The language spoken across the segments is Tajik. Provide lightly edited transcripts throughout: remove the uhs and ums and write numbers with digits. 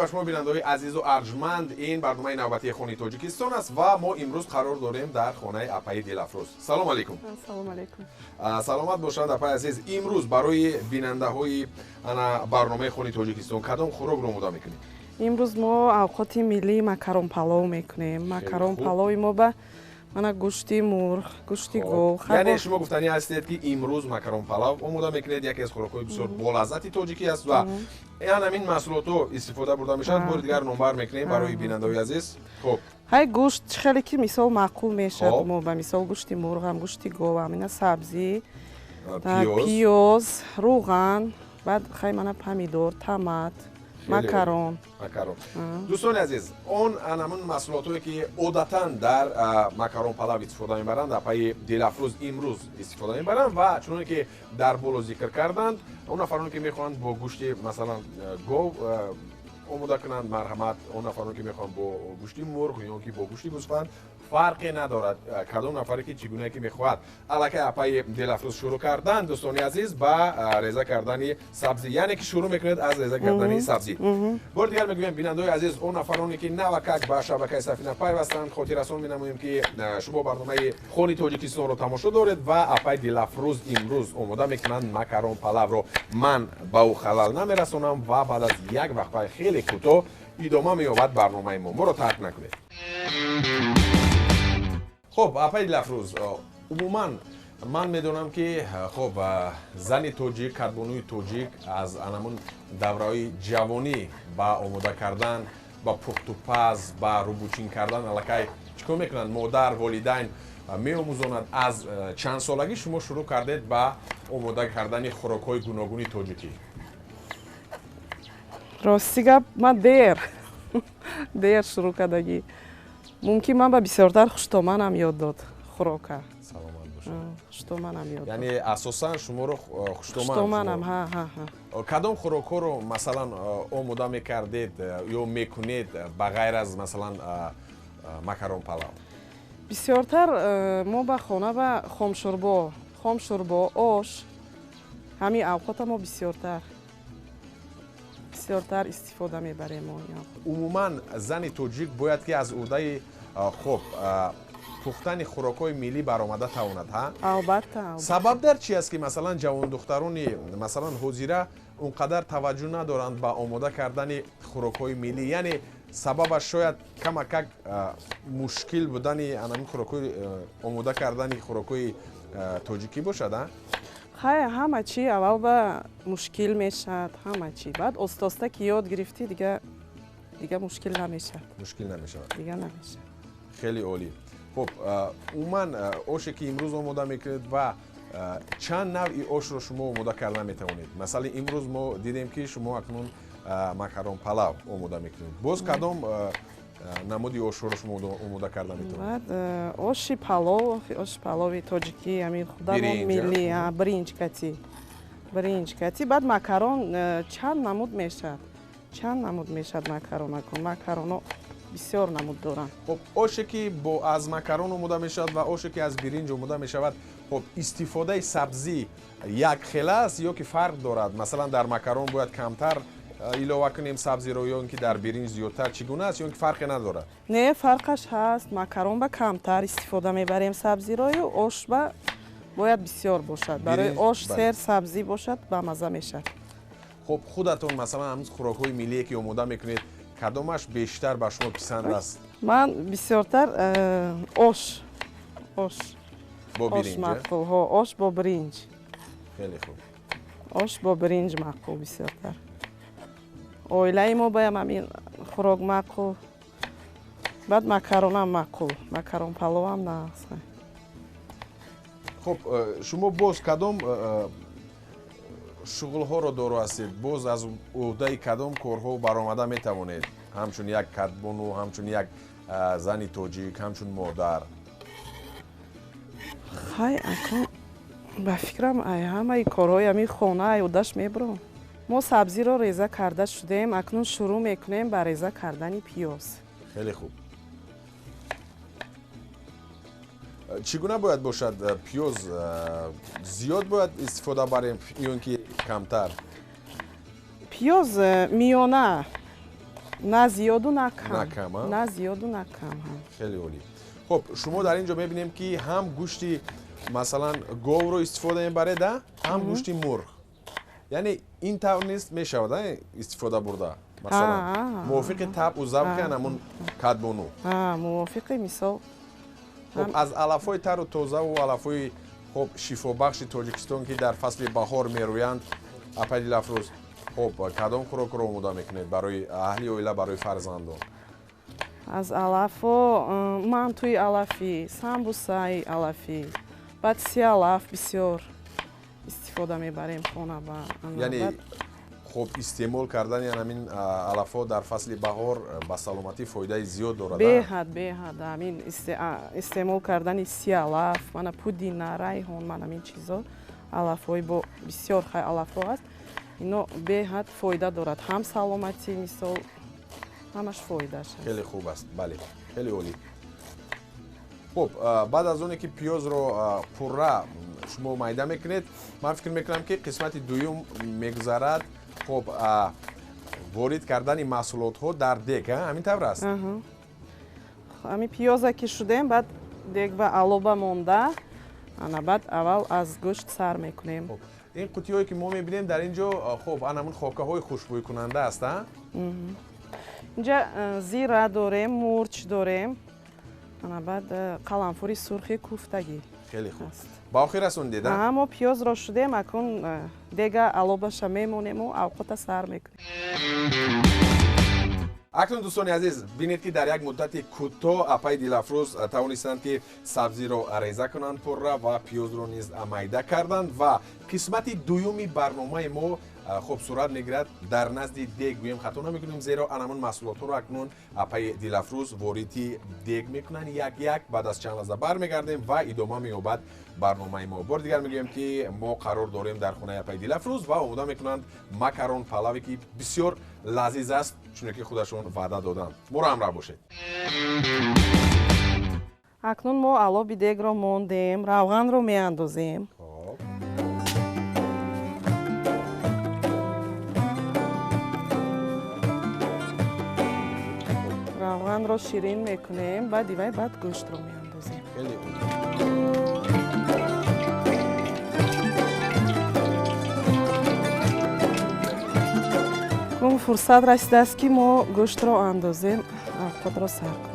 Ба шумо, бинандаҳои азизу арҷманд. Ин барномаи навбатии Хони Тоҷикистон аст ва мо имрӯз қарор дорем дар хонаи апаи Дилафрӯз. Салом алейкум. Салом алейкум. Саломат бошад, апаи азиз. Имрӯз барои бинандаҳои ана барномаи Хони Тоҷикистон кадом хӯрокро омода мекунед? Имрӯз мо авқоти миллии макарон палов мекунем. Макарон палови мо ба мана гӯшти мурғ, гӯшти гов. Яъне шумо гуфтанӣ ҳастед, ки имрӯз макарон палав омода мекунед, яке аз хӯрокҳои бисёр болаззати тоҷикӣ аст ва ян ҳамин маҳсулотҳо истифода бурда мешавад. Бори дигар номбар мекунем барои бинандаҳои азиз. Хуб, ҳай, гӯшт чӣ хеле ки мисол маъқул мешавад мо ба мисол гӯшти мурғам, гӯшти говам, ина сабзӣ, пиёз, рӯған, баъд хай мана помидор, томат, макарон. Макарон. Дӯстони азиз, он анамун маҳсулотҳое, ки одатан дар макарон палав истифода мебаранд, апаи Дилафрӯз имрӯз истифода мебаранд ва чуноне ки дар боло зикр карданд, он нафароне, ки мехоҳанд бо гӯшти, масалан, гов омода кунанд, марҳамат, он нафароне, ки мехоҳанд бо гӯшти мурғ ё ки бо гӯшти гӯсфанд, фарқе надорад, кадом нафаре ки чӣ гунае ки мехоҳад. Аллакай апаи Дилафрӯз шурӯъ карданд, дӯстони азиз, ба реза кардани сабзӣ, яъне ки шурӯъ мекунед аз реза кардани сабзӣ. Бори дигар мегӯем, бинандаҳои азиз, он нафароне, ки навакак ба шабакаи Сафина пайвастанд, хотиррасон менамоем, ки шумо барномаи Хони Тоҷикистонро тамошо доред ва апаи Дилафрӯз имрӯз омода мекунанд макарон палавро. Ман ба ӯ халал намерасонам ва баъд аз як вақфаи хеле кӯтоҳ идома меёбад барномаи мо. Моро тарк накунед. Хуб, апаи Дилафрӯз, умуман ман медонам, ки хуб, зани тоҷик, кадбонуи тоҷик аз анамун давраҳои ҷавонӣ ба омода кардан, ба пухтупаз, ба рӯбучин кардан аллакай чӣ кор мекунанд? Модар, волидайн меомӯзонад. Аз чанд солагӣ шумо шурӯъ кардед ба омода кардани хӯрокҳои гуногуни тоҷикӣ? Рости гап, ман дер дер шурӯъ кардагӣ. Мумкин ман ба бисёртар хуштоманам ёд дод хӯрока. Саломат бошед. Хуштоманам ёд. Яъне асосан шуморо хуштоманам. Ҳа. Кадом хӯрокҳоро, масалан, омода мекардед ё мекунед, ба ғайр аз, масалан, макарон палав? Бисёртар мо ба хона ба хомшӯрбо, хомшӯрбо, ош, ҳамин авқота мо бисёртар истифода мебарем. Умуман зани тоҷик бояд ки аз ӯҳдаи, хуб, пухтани хӯрокҳои миллӣ баромада тавонад, ҳа? Албатта. Сабаб дар чи аст, ки, масалан, ҷавондухтарони, масалан, ҳозира он қадар таваҷҷӯҳ надоранд ба омода кардани хӯрокҳои миллӣ? Яъне сабабаш шояд камакак мушкил будани анамин хӯрокҳои, омода кардани хӯрокҳои тоҷикӣ бошад, а? Хай, ҳама чи аввал ба мушкил мешавад, ҳама чи. Баъд оста-оста ки ёд гирифтӣ, дига дига мушкил намешавад. Мушкил намешавад. Дига намешавад. Хеле олӣ. Хуб, умуман оше, ки имрӯз омода мекунед, ва чанд навъи ошро шумо омода карда метавонед? Масалан, имрӯз мо дидем, ки шумо акнун макарон палав омода мекунед. Боз кадом намуди ошҳоро шумо омода карда метавонед? Баъд оши палов, оши палови тоҷикӣ, ҳамин худамон миллӣ, биринҷ кати, биринҷ кати. Баъд макарон чанд намуд мешавад, чанд намуд мешавад макаронакун. Макароно бисёр намуд доранд. Хуб, оше, ки бо аз макарон омода мешавад, ва оше, ки аз биринҷ омода мешавад, хуб, истифодаи сабзӣ як хела аст ё ки фарқ дорад? Масалан, дар макарон бояд камтар илова кунем сабзиро ё ин ки дар биринҷ зиёдтар? Чӣ гуна аст ё ин ки фарқе надорад? Не, фарқаш ҳаст. Макарон ба камтар истифода мебарем сабзиро, ош ба бояд бисёр бошад. Барои ош сер сабзӣ бошад, бамаза мешавад. Хуб, худатон, масалан, ҳамин хӯрокҳои миллие, ки омода мекунед, кадомаш бештар ба шумо писанд аст? Ман бисёртар ош, ош. Бо ош маъқул. Ош бо биринҷ. Хеле хуб. Ош бо биринҷ маъқул бисёртар. Оилаи мо баям ҳамин хӯрок маъқул. Баъд макаронам маъқул, макарон паловам на. Хуб, шумо боз кадом шуғлҳоро доро ҳастед? Боз аз ӯҳдаи кадом корҳо баромада метавонед, ҳамчун як кадбону, ҳамчун як зани тоҷик, ҳамчун модар? Хай, акун ба фикрам, ай ҳамаи корҳои ҳамин хона ай ӯдаш мебурам. Мо сабзиро реза карда шудем, акнун шурӯъ мекунем ба реза кардани пиёз. Хеле хуб. Чӣ гуна бояд бошад пиёз? Зиёд бояд истифода барем ё ин ки камтар? Пиёз миёна. На зиёду на кам. На кам, а? На зиёду на кам. Хеле олӣ. Хуб, шумо дар ин ҷо мебинем, ки ҳам гӯшти, масалан, говро истифода мебаред, ҳам гӯшти мурғ. Яъне ин тавр нест, мешавад истифода бурда, масалан, мувофиқи табъу завқи ҳамун кадбону. Мувофиқи мисол. Хуб, аз алафҳои тару тозаву алафҳои, хуб, шифобахши Тоҷикистон, ки дар фасли баҳор мерӯянд, апаи Дилафрӯз, хуб, кадом хӯрокро омода мекунед барои аҳли оила, барои фарзандон? Аз алафҳо мантуи алафӣ, самбусаи алафӣ, баъд сиалаф бисёр истифода мебарем хона ба. Яъне, хуб, истеъмол кардани ҳамин алафҳо дар фасли баҳор ба саломатӣ фоидаи зиёд дорад. Беҳад, беҳад. Ҳамин истеъмол кардани сиалаф, мана пудина, райҳон, мана ҳамин чизо, алафҳои бо бисёр хай алафҳо аст, ино беҳад фоида дорад, ҳам саломатӣ, мисол, ҳамаш фоидааш аст. Хеле хуб аст, бале, хеле олӣ. Хуб, баъд аз оне ки пиёзро пурра шумо майда мекунед, ман фикр мекунам, ки қисмати дуюм мегузарад, хуб, ворид кардани маҳсулотҳо дар дег, ҳамин тавр аст? Ҳамин пиёза ки шудем, баъд дег ба алоба монда, ана баъд аввал аз гӯшт сар мекунем. Ин қутиҳое ки мо мебинем дар ин ҷо, хуб, ан ҳамун хокаҳои хушбӯйкунанда аст, а? Инҷа зира дорем, мурч дорем, ана баъд қаламфури сурхи куфтагӣ. Хеле хуб, ба охир расондед? Мо пиёзро шудем, акун дега алобаша мемонему авқота сар мекунем. Акнун, дӯстони азиз, бинед, ки дар як муддати кӯтоҳ апаи Дилафрӯз тавонистанд, ки сабзиро реза кунанд пурра ва пиёзро низ майда карданд. Ва қисмати дуюми барномаи мо, хуб, сурат мегирад дар назди дег, гӯем хато намекунем, зеро анамун маҳсулотҳоро акнун апаи Дилафрӯз вориди дег мекунанд як як. Баъд аз чанд лаҳза бармегардем ва идома меёбад барномаи мо. Бори дигар мегӯем, ки мо қарор дорем дар хонаи апаи Дилафрӯз ва омода мекунанд макарон палаве, ки бисёр лазиз аст, чуне ки худашон ваъда доданд. Моро ҳамроҳ бошед. Акнун мо алоби дегро мондем, равғанро меандозем. Равғанро ширин мекунем, баъди вай баъд гӯштро меандозем. Хеле Кун фурсат расидааст, ки мо гӯштро андозем, авқотро сар кунем.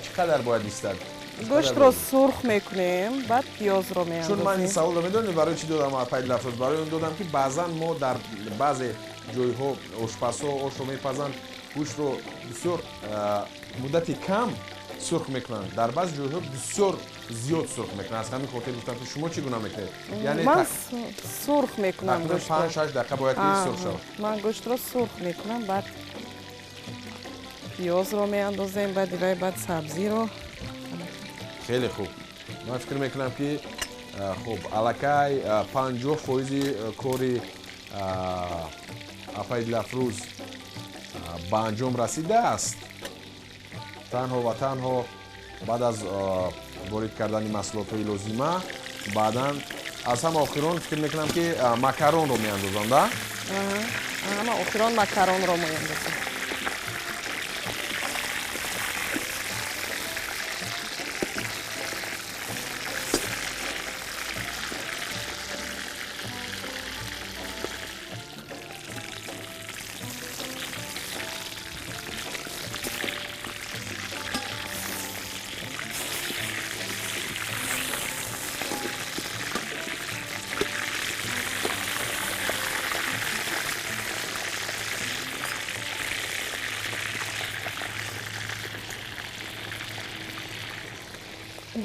Чӣ қадар бояд истад? Гӯштро сурх мекунем, баъд пиёзро меандозем. Чун ман ин саволро, медонед, барои чӣ додам, апаи Дилафрӯз? Барои он додам, ки баъзан мо дар баъзе ҷойҳо ошпазҳо ошро мепазанд, гӯштро бисёр муддати кам сурх мекунанд, дар баъзе ҷойҳо бисёр зиёд сурх мекунанд. Аз ҳамин хотир гуфтам, ки шумо чӣ гуна мекунед? Яъне ман сурх мекунам. 5-6 дақиқа бояд ки сурх шавад. Ман гӯштро сурх мекунам, баъд пиёзро меандозем, баъди вай баъд сабзиро. Хеле хуб. Ман фикр мекунам, ки, хуб, аллакай 50 фоизи кори апаи Дилафрӯз ба анҷом расидааст. Танҳо ва танҳо баъд аз ворид кардани маҳсулотҳои лозима, баъдан аз ҳама охирон, фикр мекунам, ки макаронро меандозанд, а? Ҳама охирон макаронро меандозем.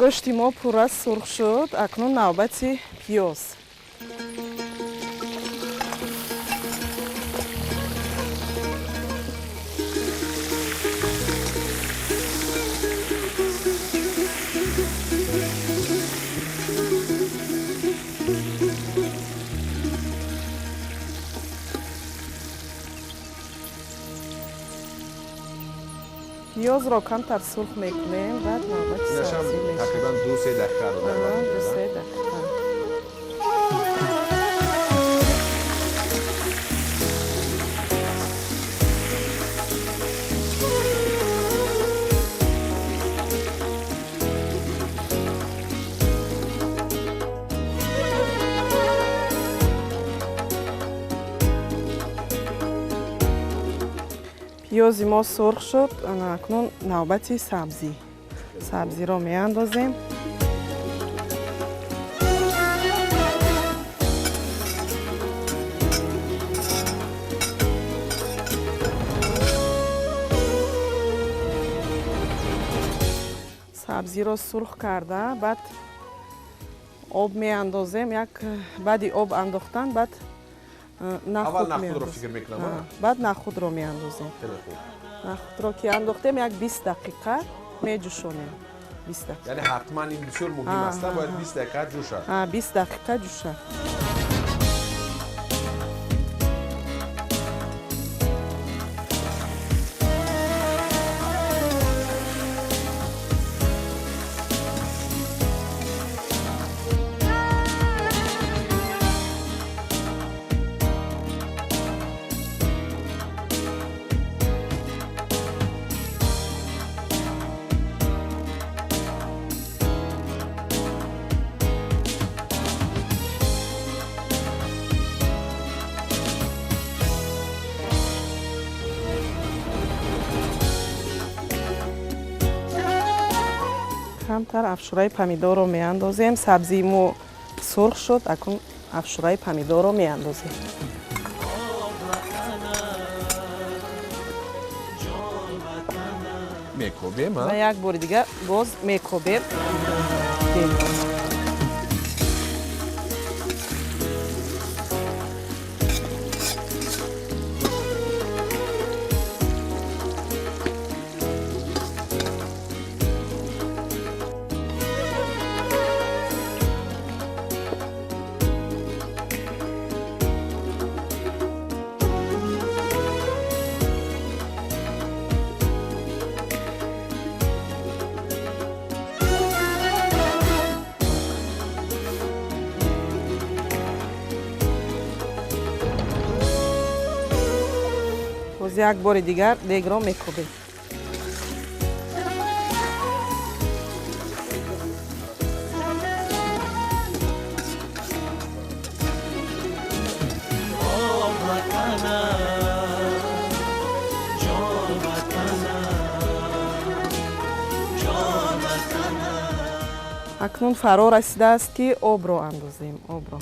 Гӯшти мо пурра сурх шуд, акнун навбати пиёз. Пиёзро камтар сурх мекунем, баъд навбати сабзӣ мешавад. Тақрибан 2-3 дақиқа ро дар бар мегирад. 2-3 дақиқа. Пиёзи мо сурх шуд, акнун навбати сабзӣ. Сабзиро меандозем. Сабзиро сурх карда, баъд об меандозем. Як баъди об андохтан баъд аввал нахудро фикр мекунам. Баъд нахудро меандозем. Хеле хуб. Нахудро ки андохтем, як 20 дақиқа меҷӯшонем. 20 дақиқа. Яъне ҳатман ин бисёр муҳим аст, бояд 20 дақиқа ҷӯшад. 20 дақиқа ҷӯшад. Камтар афшураи помидорро меандозем. Сабзии мо сурх шуд, акнун афшураи помидорро меандозем. Мекобем, ва як бори дигар боз мекобем. Боз як бори дигар дегро мекобем. Акнун фаро расидааст, ки обро андозем. Обро.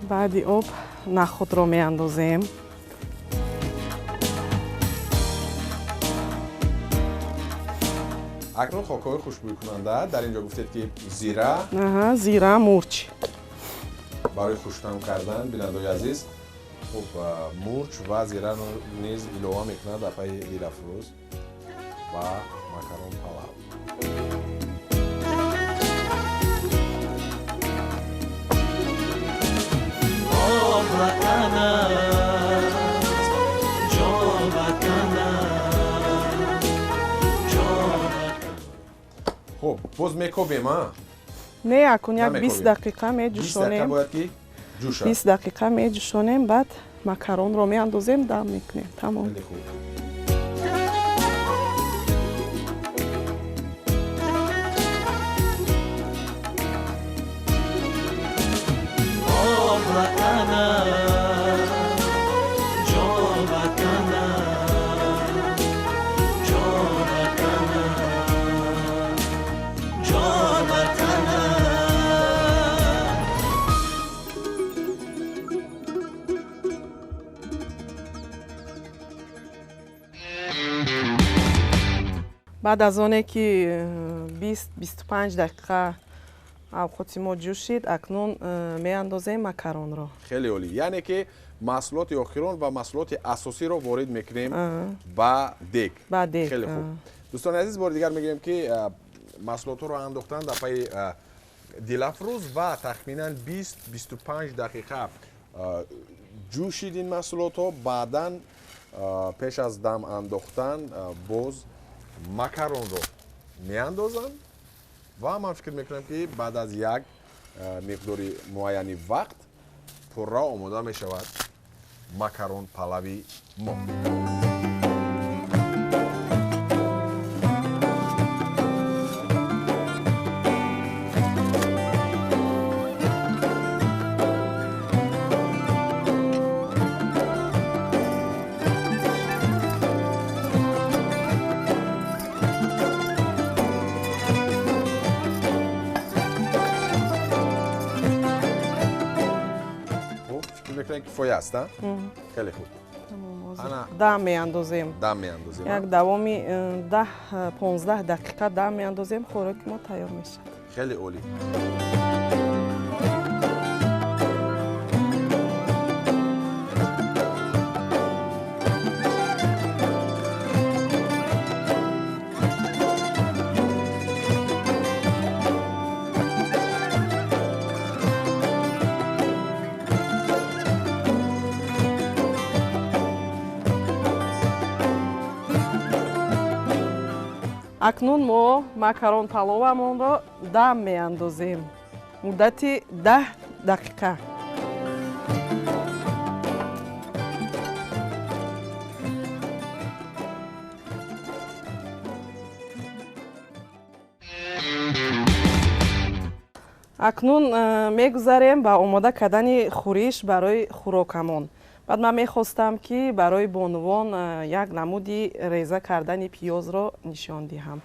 Баъди об нахудро меандозем. Акнун хокҳои хушбӯйкунанда. Дар ин ҷо гуфтед, ки зира. Зира, мурч. Барои хуштаъм кардан, бинандаои азиз, хуб, мурч ва зираро низ илова мекунад апаи Дилафрӯз ва макарон палав. Хуб, боз мекобем, а? Не, акун як 20 дақиқа меҷӯшонем. Бояд ки ҷӯшад. 20 дақиқа меҷӯшонем, баъд макаронро меандозем, дам мекунем. Тамом. Хеле хуб. Баъд аз оне ки 20-25 дақиқа авқоти мо ҷӯшид, акнун меандозем макаронро. Хеле олӣ. Яъне ки маҳсулоти охирон ва маҳсулоти асосиро ворид мекунем ба дег. Ба дег. Хеле хуб. Дӯстони азиз, бори дигар мегӯем, ки маҳсулотҳоро андохтан дар пайи Дилафрӯз ва тахминан 20-25 дақиқа ҷӯшид ин маҳсулотҳо. Баъдан пеш аз дам андохтан боз макаронро меандозанд ва ман фикр мекунам, ки баъд аз як миқдори муайяни вақт пурра омода мешавад макарон палави мо. Кифоя аст, хеле хуб. Дам меандозем. Дам меандозем. Як давоми 10-15 дақиқа дам меандозем, хӯроки мо тайёр мешавад. Хеле олӣ. Акнун мо макарон паловамонро дам меандозем муддати 10 дақиқа. Акнун мегузарем ба омода кардани хӯриш барои хӯрокамон. Баъд ман мехостам, ки барои бонувон як намуди реза кардани пиёзро нишон диҳам.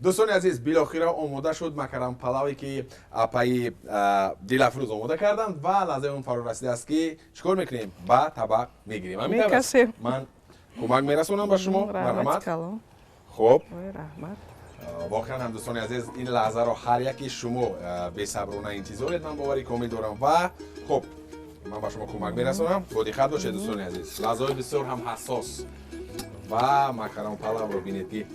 Дӯстони азиз, билохира омода шуд макарон палаве ки апаи Дилафрӯз омода карданд ва лаҳзаи он фаро расидааст ки чӣ кор мекунем? Ба табақ мегирем. Мекашем. Ман кӯмак мерасонам ба шумо. Марҳамат. Хуб. Раҳмат. Воқеан ҳам дӯстони азиз, ин лаҳзаро ҳар яки шумо бесаброна интизоред, ман боварӣ комил дорам. Ва хуб, ман ба шумо кӯмак мерасонам. Бо диққат бошед дӯстони азиз, лаҳзаҳои бисёр ҳам ҳассос. Ва макарон палавро бинед ки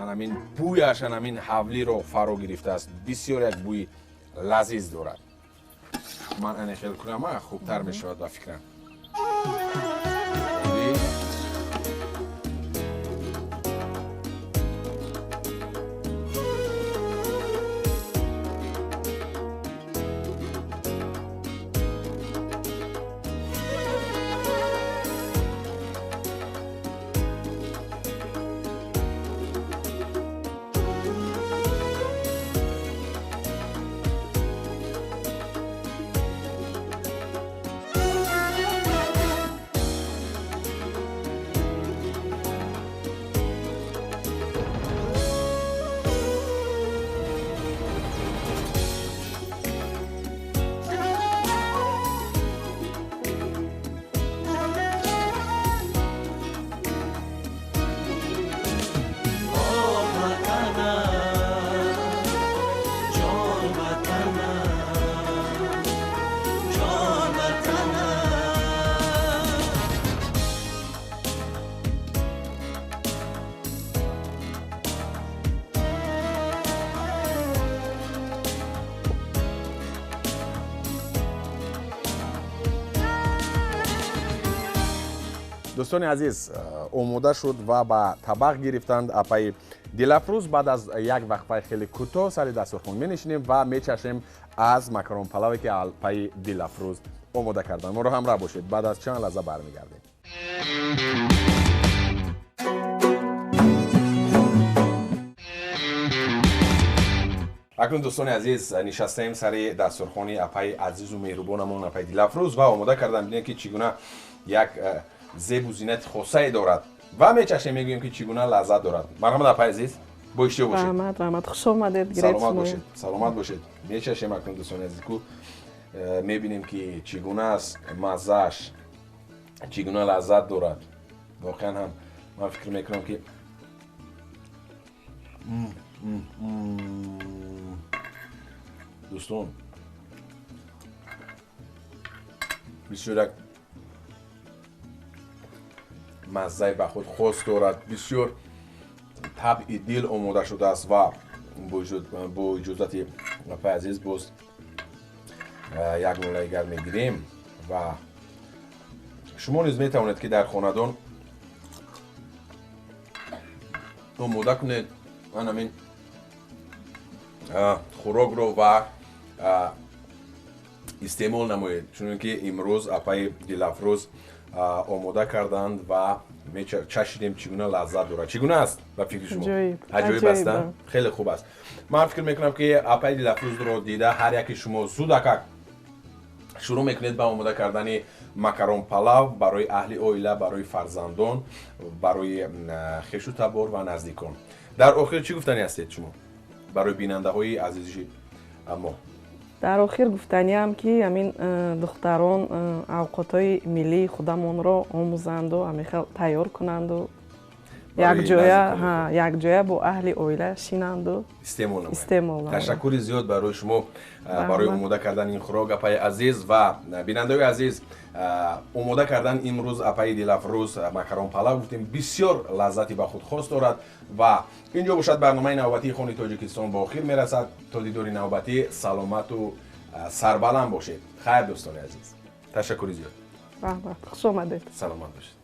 анамин бӯяш анамин ҳавлиро фаро гирифтааст. Бисёр як бӯи лазиз дорад. Ман ане хел кунам, хубтар мешавад ба фикрам. Дӯстони азиз, омода шуд ва ба табақ гирифтанд апаи Дилафрӯз. Баъд аз як вақфаи хеле кӯтоҳ сари дастурхон менишинем ва мечашем аз макарон палаве ки апаи Дилафрӯз омода карданд. Моро ҳамроҳ бошед, баъд аз чанд лаҳза бармегардем. Акнун дӯстони азиз, нишастаем сари дастурхони апаи азизу меҳрубонамон апаи Дилафрӯз ва омода кардам. Бинед ки чӣ гуна як зебу зинати хосае дорад ва мечашем, мегӯем ки чӣ гуна лаззат дорад. Марҳамат апаи азиз, бо иштиҳо бошед. Раҳмат, раҳмат, хуш омадед. Саломат бошед, саломат бошед. Мечашем акнун дӯстони азиз, ку мебинем ки чӣ гуна аст маззааш, чӣ гуна лаззат дорад. Воқеан ҳам ман фикр мекунам ки дӯстон, бисёр як маззаи ба худ хос дорад, бисёр табъи дил омода шудааст ва бо иҷозати апаи азиз боз як нулаи гар мегирем ва шумо низ метавонед ки дар хонадон омода кунед анамин хӯрокро ва истеъмол намоед, чунки имрӯз апаи Дилафрӯз омода карданд ва чашидем чӣ гуна лаззат дорад. Чӣ гуна аст ба фикри шумо? Аҷоиб аст, хеле хуб аст. Ман фикр мекунам ки апаи Дилафрӯзро дида ҳар яки шумо зудакак шурӯъ мекунед ба омода кардани макарон палав барои аҳли оила, барои фарзандон, барои хешу табор ва наздикон. Дар охир чӣ гуфтанӣ ҳастед шумо барои бинандаҳои азизи мо? Дар охир гуфтаниам ки ҳамин духтарон авқотҳои миллии худамонро омӯзанду ҳамин хел тайёр кунанду якҷоя бо аҳли оила шинанду истеъмол намоянд. Ташаккури зиёд барои шумо барои омода кардани ин хӯрок апаи азиз. Ва бинандаҳои азиз, омода кардан имрӯз апаи Дилафрӯз макарон палав гуфтем бисёр лаззати ба худ хос дорад. Ва инҷо бошад барномаи навбатии Хони Тоҷикистон ба охир мерасад. То дидори навбатӣ саломату сарбаланд бошед. Хайр дӯстони азиз, ташаккури зиёд. Раҳмат, хуш омадед. Саломат бошед.